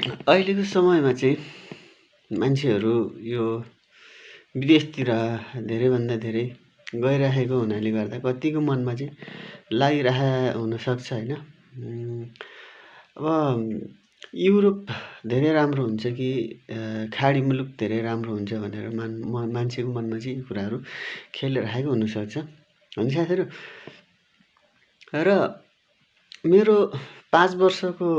अहिलेको समयमा चाहिँ मान्छेहरू यो विदेशतिर धेरैभन्दा धेरै गइराखेको हुनाले गर्दा कतिको मनमा चाहिँ लागिरहेको हुनसक्छ होइन। अब युरोप धेरै राम्रो हुन्छ कि खाडी मुलुक धेरै राम्रो हुन्छ भनेर मान्छेको मनमा चाहिँ यी कुराहरू खेलिरहेको हुनसक्छ होइन साथीहरू। र मेरो 5 वर्षको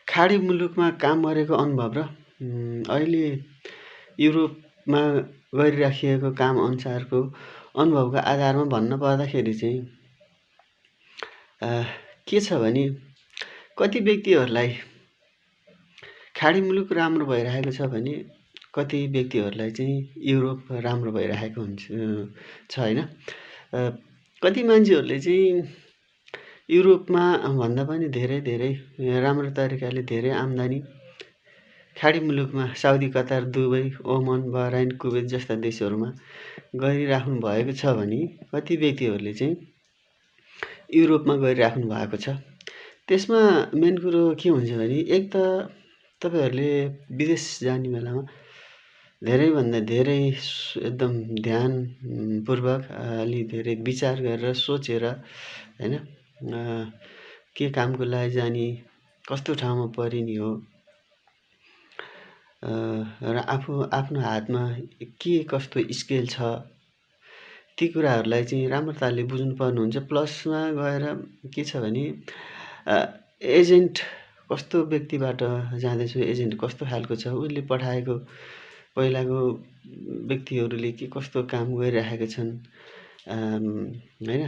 खाडी मुलुकमा काम गरेको अनुभव र अहिले युरोपमा गरिराखिएको काम अनुसारको अनुभवको आधारमा भन्न पर्दाखेरि चाहिँ के छ भने कति व्यक्तिहरूलाई खाडी मुलुक राम्रो भइरहेको छ भने कति व्यक्तिहरूलाई चाहिँ युरोप राम्रो भइरहेको छ होइन। कति मान्छेहरूले चाहिँ युरोपमा भन्दा पनि धेरै राम्रो तरिकाले धेरै आम्दानी खाडी मुलुकमा Saudi, Qatar, Dubai, Oman, Bahrain, Kuwait जस्ता देशहरूमा गरिराख्नु भएको छ भने कति व्यक्तिहरूले चाहिँ युरोपमा गरिराख्नु भएको छ। त्यसमा मेन कुरो के हुन्छ भने एक त तपाईहरूले विदेश जाने बेलामा धेरैभन्दा धेरै एकदम ध्यानपूर्वक अलि धेरै विचार गरेर सोचेर होइन के कामको लागि जाने, कस्तो ठाउँमा परिने हो र आफ्नो हातमा के कस्तो स्किल छ ती कुराहरूलाई चाहिँ राम्रोताले बुझ्नुपर्ने हुन्छ। प्लसमा गएर के छ भने एजेन्ट कस्तो व्यक्तिबाट जाँदैछु, एजेन्ट कस्तो खालको छ, उसले पठाएको पहिलाको व्यक्तिहरूले के कस्तो काम गरिराखेका छन् होइन।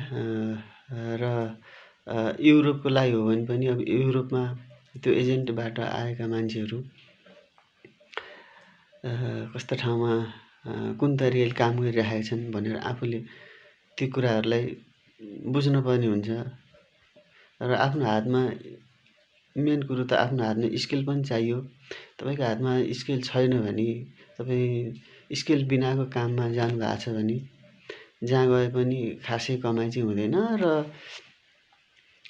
र युरोपको लागि हो भने पनि अब युरोपमा त्यो एजेन्टबाट आएका मान्छेहरू कस्तो ठाउँमा कुन तरिकाले काम गरिराखेका छन् भनेर आफूले त्यो कुराहरूलाई बुझ्नुपर्ने हुन्छ। र आफ्नो हातमा मेन कुरो त आफ्नो हातमा स्किल पनि चाहियो। तपाईँको हातमा स्किल छैन भने, तपाईँ स्किल बिनाको काममा जानुभएको छ भने जहाँ गए पनि खासै कमाइ चाहिँ हुँदैन। र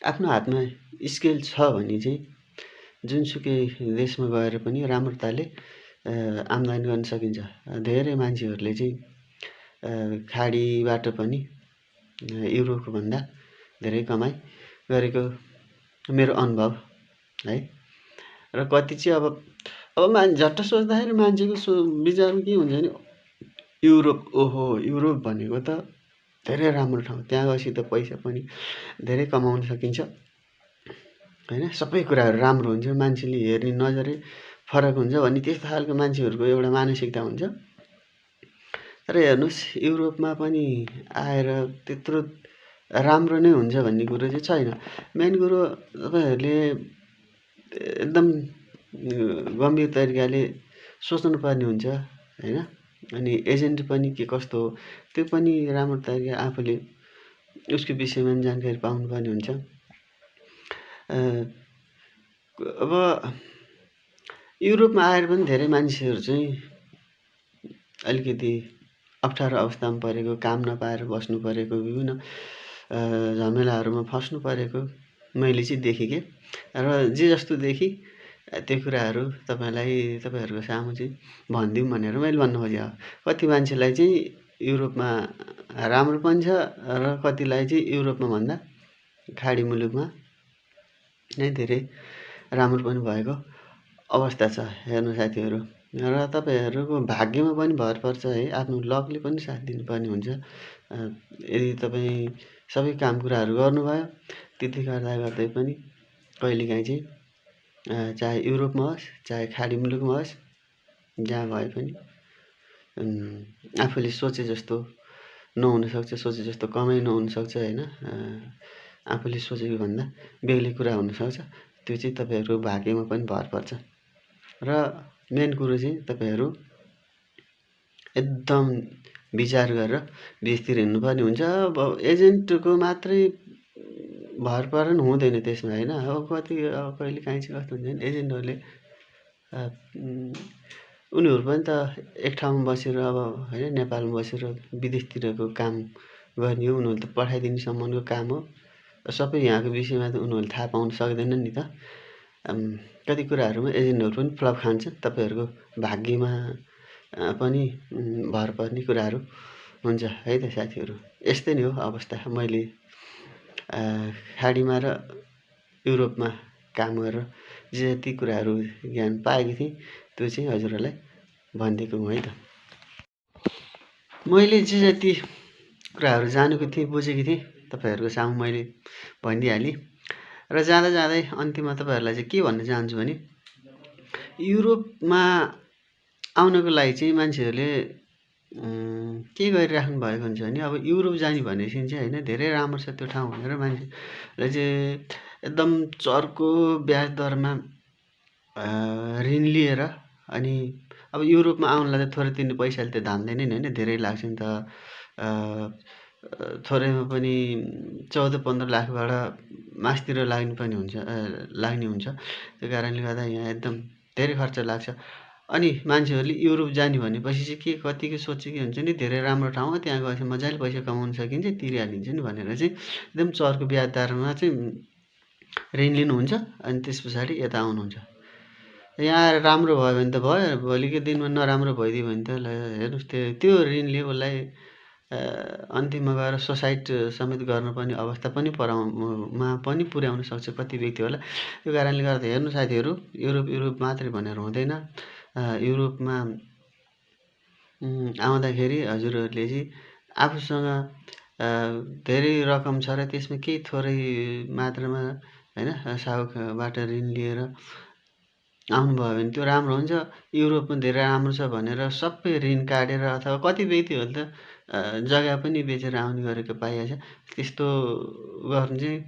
आफ्नो हातमा स्किल छ भने चाहिँ जुनसुकै देशमा गएर पनि राम्रोताले आम्दानी गर्न सकिन्छ। धेरै मान्छेहरूले चाहिँ खाडीबाट पनि युरोपको भन्दा धेरै कमाइ गरेको मेरो अनुभव है। र कति चाहिँ अब झट्ट सोच्दाखेरि मान्छेको विचारमा के हुन्छ भने युरोप, ओहो युरोप भनेको त धेरै राम्रो ठाउँ, त्यहाँ गएपछि त पैसा पनि धेरै कमाउन सकिन्छ होइन, सबै कुराहरू राम्रो हुन्छ, मान्छेले हेर्ने नजरै फरक हुन्छ भन्ने त्यस्तो खालको मान्छेहरूको एउटा मानसिकता हुन्छ। तर हेर्नुहोस् युरोपमा पनि आएर त्यत्रो राम्रो नै हुन्छ भन्ने कुरो चाहिँ छैन। मेन कुरो तपाईँहरूले एकदम गम्भीर तरिकाले सोच्नुपर्ने हुन्छ होइन। अनि एजेन्ट पनि के कस्तो हो त्यो पनि राम्रो तरिकाले आफूले उसको विषयमा जानकारी पाउनुपर्ने हुन्छ। अब युरोपमा आएर पनि धेरै मान्छेहरू चाहिँ अलिकति अप्ठ्यारो अवस्थामा परेको, काम नपाएर बस्नु परेको, विभिन्न झमेलाहरूमा फस्नु परेको मैले चाहिँ देखेँ। र जे जस्तो देखेँ त्यो कुराहरू तपाईँहरूको सामु चाहिँ भनिदिउँ भनेर मैले भन्नु खोजेँ। कति मान्छेलाई चाहिँ युरोपमा राम्रो पनि छ र कतिलाई चाहिँ युरोपमा भन्दा खाडी मुलुकमा नै धेरै राम्रो पनि भएको अवस्था छ। हेर्नु साथीहरू, र तपाईँहरूको भाग्यमा पनि भर पर्छ है, आफ्नो लकले पनि साथ दिनुपर्ने हुन्छ। यदि तपाईँ सबै काम कुराहरू गर्नुभयो त्यति गर्दै पनि कहिलेकाहीँ चाहिँ चाहे युरोपमा होस् चाहे खाडी मुलुकमा होस् जहाँ भए पनि आफूले सोचे जस्तो नहुनसक्छ, सोचे जस्तो कमाइ नहुनसक्छ होइन। आफूले सोचेको भन्दा बेग्लै कुरा हुनसक्छ। त्यो चाहिँ तपाईँहरूको भाग्यमा पनि भर पर्छ। र मेन कुरो चाहिँ तपाईँहरू एकदम विचार गरेर विदेशतिर हिँड्नुपर्ने हुन्छ। अब एजेन्टको मात्रै भर परन हुँदैन त्यसमा होइन। अब कहिले काहीँ चाहिँ कस्तो हुन्छ भने एजेन्टहरूले उनीहरू पनि त एक ठाउँमा बसेर अब होइन नेपालमा बसेर विदेशतिरको काम गर्ने हो, उनीहरूले त पठाइदिनेसम्मको काम हो, सबै यहाँको विषयमा त उनीहरूले थाहा पाउन सक्दैनन् नि त। कति कुराहरूमा एजेन्टहरू पनि फ्लप खान्छन्। तपाईँहरूको भाग्यमा पनि भर पर्ने कुराहरू हुन्छ है त साथीहरू। यस्तै नै हो अवस्था। मैले खाडीमा र युरोपमा काम गरेर जति कुराहरू ज्ञान पाएको थिएँ त्यो चाहिँ हजुरहरूलाई भनिदिएको हुँ है त। मैले जे जति कुराहरू जानेको थिएँ बुझेको थिएँ तपाईँहरूको सामु मैले भनिदिइहालेँ। र जाँदा जाँदै अन्तिममा तपाईँहरूलाई चाहिँ के भन्न चाहन्छु भने युरोपमा आउनको लागि चाहिँ मान्छेहरूले के गरिराख्नु भएको हुन्छ भने अब युरोप जाने भनेपछि चाहिँ होइन धेरै राम्रो छ त्यो ठाउँ भनेर मान्छेले चाहिँ एकदम चर्को ब्याज दरमा ऋण लिएर अनि अब युरोपमा आउनलाई त थोरै तिर्ने पैसाले त धान्दैन नि होइन, धेरै लाग्छ नि त। थोरैमा पनि 14-15 लाखबाट मासतिर लाग्ने हुन्छ। त्यो कारणले गर्दा यहाँ एकदम धेरै खर्च लाग्छ। अनि मान्छेहरूले युरोप जाने भनेपछि चाहिँ के कतिको सोचे के हुन्छ नि, धेरै राम्रो ठाउँ हो, त्यहाँ गएपछि मजाले पैसा कमाउन सकिन्छ, तिरिहालिन्छ नि भनेर चाहिँ एकदम चर्को ब्याज दरमा चाहिँ ऋण लिनुहुन्छ अनि त्यस पछाडि यता आउनुहुन्छ। यहाँ आएर राम्रो भयो भने त भयो, भोलिको दिनमा नराम्रो भइदियो भने त हेर्नुहोस् त्यो ऋण लियो उसलाई अन्तिममा गएर सुसाइड समेत गर्नुपर्ने अवस्था पनि पुर्याउन सक्छ कति व्यक्तिहरूलाई। त्यो कारणले गर्दा हेर्नु साथीहरू, युरोप मात्रै भनेर हुँदैन। युरोपमा आउँदाखेरि हजुरहरूले चाहिँ आफूसँग धेरै रकम छ र त्यसमा केही थोरै मात्रामा होइन साहुबाट ऋण लिएर आउनुभयो भने त्यो राम्रो हुन्छ। युरोपमा धेरै राम्रो छ भनेर सबै ऋण काटेर अथवा कति व्यक्तिहरू त जग्गा पनि बेचेर आउने गरेको पाइएको छ। त्यस्तो गर्नु चाहिँ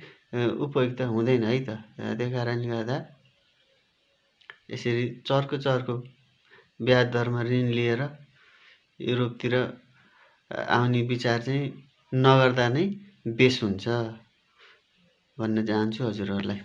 उपयुक्त हुँदैन है त। त्यही कारणले गर्दा यसरी चर्को ब्याज दरमा ऋण लिएर युरोपतिर आउने विचार चाहिँ नगर्दा नै बेस हुन्छ भन्न चाहन्छु हजुरहरूलाई।